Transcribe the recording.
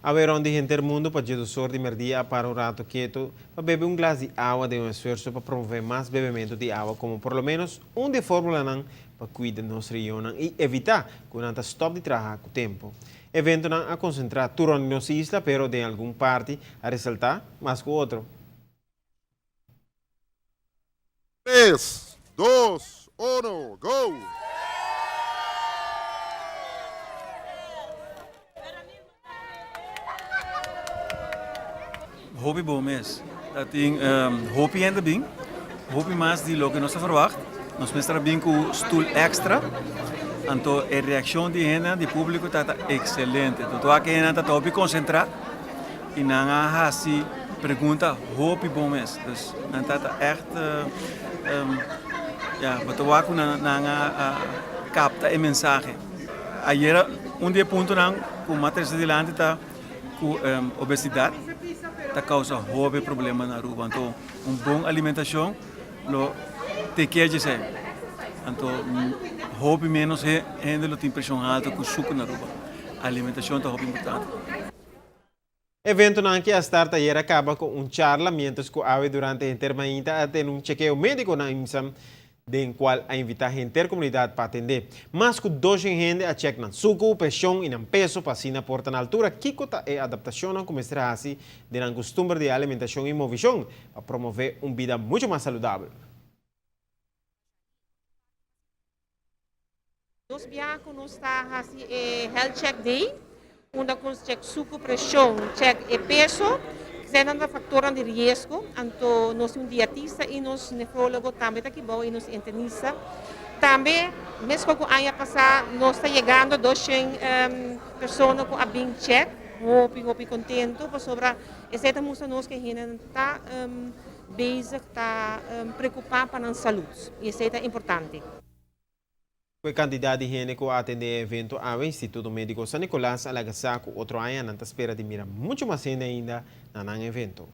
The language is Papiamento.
Awe rond di henter mundo pa djedosor di merdia a para un rato keto pa bebe un glas di awa den un esfuerso pa promove mas bebemento di awa como por lo menos un di e formulanan pa cuida nos rionnan y evita cu nan ta stop di traha cu tempo. Eventonan a concentra tur rond di nos isla pero den algun parti a resalta mas cu otro. Tres, dos, uno, go! Hopi bon mes. Ta tin hopi hende bin, hopi mas di loke nos a verwacht. Nos mester a bin ku stul extra. Anto e reakshon di hendenan, di publiko ta ta ekselente. Anto tur aki hendenan ta ta hopi konsentrá i nan a hasi pregunta hopi bon mes. Dus nan ta ta ègt ya bo ta wak ku nan a kapta e mensahe. Ayera un di e puntonan ku mas trese dilanti ta ku obesidat ta kousa hopi problema na Aruba. Anto un bon alimentashon lo take care di esei. Anto hopi menos hende lo tin preshon haltu ku suku na Aruba. Alimentashon ta hopi importante. Eventonan ki a start ayer a kaba ku un charla mientras ku awe durante henter mainta a tene un chekeo médiko na IMSA den kual a invitá henter komunidat pa atendé. Mas ku doshen hende a chèk nan suku, preshon i nan peso pa asina por ta na altura kiko ta e adaptashonnan ku mester hasi den nan kustumber di alimentashon i movishon pa promové un bida muchu mas saludabel. Nos biaha ku nos ta hasi e health check day, unda ku nos check suku, preshon, check e peso, eseinan ta faktornan di riesgo. Anto nos tin un dietista i nos nefrologo tambe ta kibou i nos internista. Tambe meskos ku aña pasá nos ta yegando 200 persona ku a bin check, hopi hopi kontentu pasobra esei ta mustra nos ku e hendenan ta bezig ta preokupá pa nan salud i esei ta importante. Ku e kantidat di hende ku a atendé e evento awe, Instituto Médiko San Nicolas a laga sa ku otro aña nan ta spera di mira muchu mas hende ainda na nan evento.